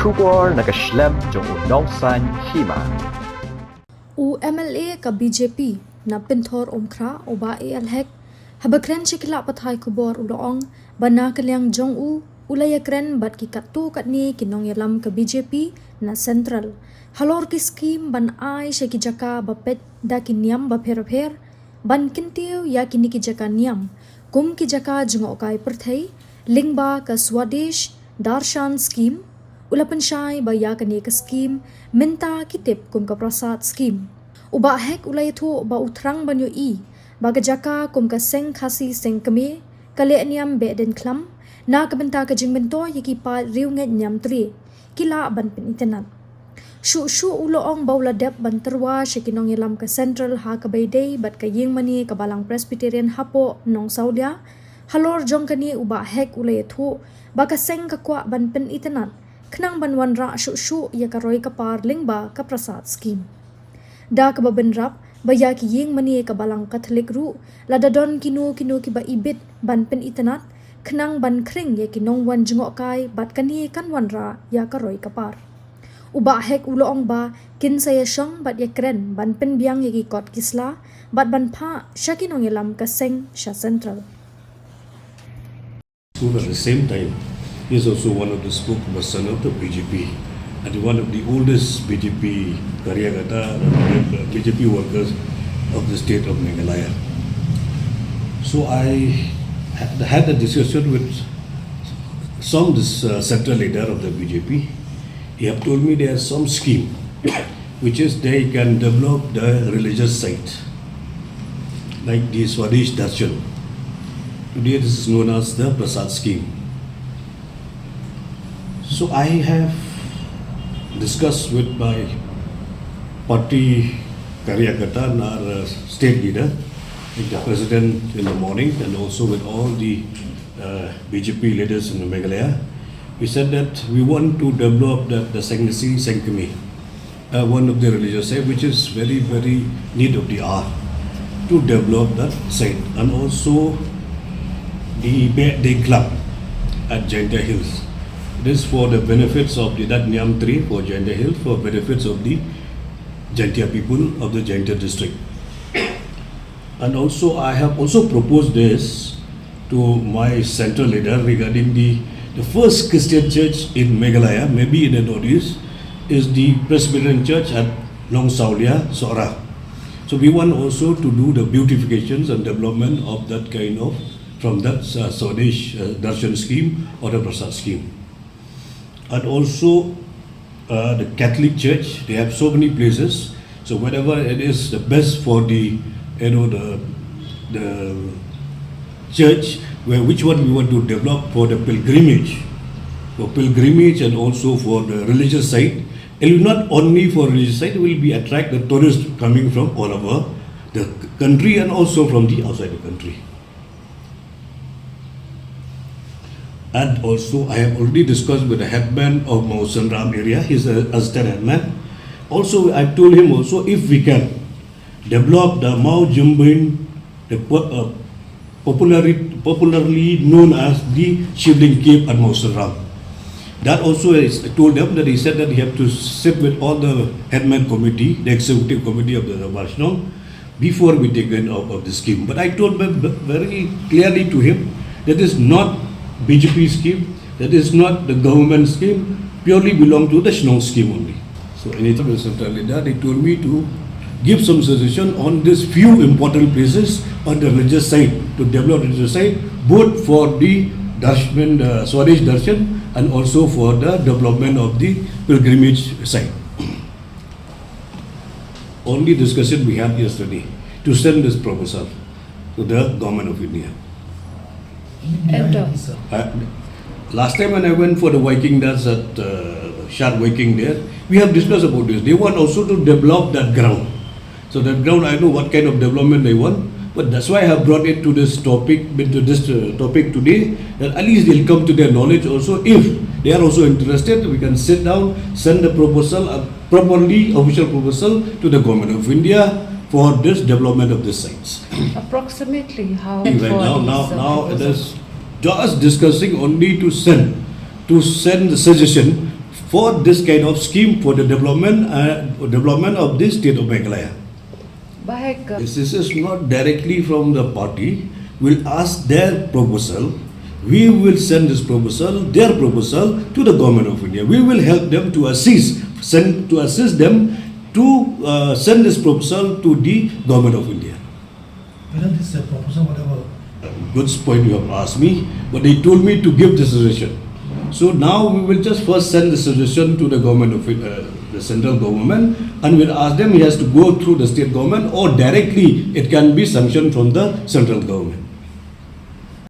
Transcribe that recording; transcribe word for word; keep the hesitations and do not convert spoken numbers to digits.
Khubor na ka shlem jong u Nongsaiñ Hima. U M L A ka B J P na Pynthor Umkhrah, u Bah A L Hek, haba kren sha ki lad pathai khubor u la ong ba na ka liang jong u, u la ïakren bad ki katto katne ki nongïalam ka B J P na Central halor ki skim ban ai sha ki jaka ba peit da ki niam bapher bapher, ban kyntiew ïa kine ki jaka niam kum ki jaka jngohkai pyrthei lyngba ka Swadesh Darshan Scheme. U la pynshai ba ïa kane ka skim mynta ki tip kum ka Prasad Scheme. U Bah Hek u la ïathuh ba u thrang ban ïohi ba ka jaka kum ka Seng Khasi Seng Kmie, ka leh niam Behdeiñkhlam, na ka bynta ka jingmyntoi ïa ki paid riewngeit niam tre, ki lah ban pynitynnad. Shuh shuh u la ong ba u la dep ban tyrwa sha ki nongïalam ka Central ha kaba ïadei bad ka ïingmane ka Balang Presbyterian hapoh Nongsawlia. Halor jong kane, u Bah Hek u la ïathuh ba ka seng ka kwah ban pynitynnad khnang ban wanrah shuh shuh ïa ka roi ka par lyngba ka Prasad Scheme. Da kaba bynrap ba ïa ki ïingmane ka Balang Katholik ruh lada don kino kino kiba ibit ban pynitynnad khnang ban khring ïa ki nongwan jngohkai, bad kane kan wanrah ïa ka roi ka par. U Bah Hek u la ong ba kin sa ïashong bad ïakren ban pynbiang ïa ki kot ki sla bad ban phah sha ki nongïalam ka seng sha Central. Soon at the same time, he is also one of the spokesperson of the B J P and one of the oldest B J P कार्यकर्ता, uh, B J P workers of the state of Meghalaya. So I had, had a discussion with some this, uh, central leader of the B J P. He have told me there are some scheme which is they can develop the religious site, like the Swadesh Darshan. Today this is known as the Prasad scheme. So I have discussed with my party कार्यकर्ता and our, uh, state leader, with the president in the morning and also with all the, uh, B J P leaders in Meghalaya. We said that we want to develop the, the Seng Khasi Seng Kmie, uh, one of the religious site which is very, very need of the hour to develop that site, and also the Behdeiñkhlam at Jaintia Hills. This for the benefits of the, that niam tre for Jaintia Hills, for benefits of the Jaintia people of the Jaintia district. And also, I have also proposed this to my central leader regarding the, the first Christian church in Meghalaya, maybe in the Northeast, is the Presbyterian Church at Nongsawlia, Sohra. So we want also to do the beautifications and development of that kind of, from that, uh, Swadesh, uh, Darshan scheme or the Prasad scheme. And also, uh, the Catholic Church, they have so many places. So whatever it is the best for the, you know, the, the church, where, which one we want to develop for the pilgrimage, for pilgrimage and also for the religious site. It will not only for religious site, it will be attract the tourists coming from all over the country and also from the outside the country. And also, I have already discussed with the headman of Mawsynram area, he's a assistant headman. Also, I told him also, if we can develop the Mawjymbein, the po-, uh, popularly, popularly known as the Shivling Cave at Mawsynram. That also, I told them that he said that he have to sit with all the headman committee, the executive committee of the Rabar Shnong, before we take it out of the scheme. But I told them very clearly to him, that is not B J P scheme, that is not the government scheme, purely belong to the Shnong scheme only. So anytime the central leader, they told me to give some suggestion on these few important places on the religious side, to develop religious side, both for the Darshan, uh, Swadesh Darshan, and also for the development of the pilgrimage site. Only discussion we had yesterday to send this proposal to the government of India. Elder. Uh, last time when I went for the Viking dance at, uh, Shad Viking there, we have discussed about this. They want also to develop that ground. So that ground, I know what kind of development they want, but that's why I have brought it to this topic, to this, uh, topic today, that at least they'll come to their knowledge also. If they are also interested, we can sit down, send the proposal, a properly official proposal to the government of India for this development of this sites. Approximately how Right now, now, now it is just discussing only to send, to send the suggestion for this kind of scheme for the development, uh, development of the state of Meghalaya. Baheka. This is not directly from the party. We'll ask their proposal. We will send this proposal, their proposal, to the government of India. We will help them to assist, send to assist them to uh, send this proposal to the government of India. Whether this uh, proposal, whatever, Good point you have asked me, but they told me to give the suggestion. So now we will just first send the suggestion to the government of uh, the central government, and we'll ask them, he has to go through the state government, or directly it can be sanctioned from the central government.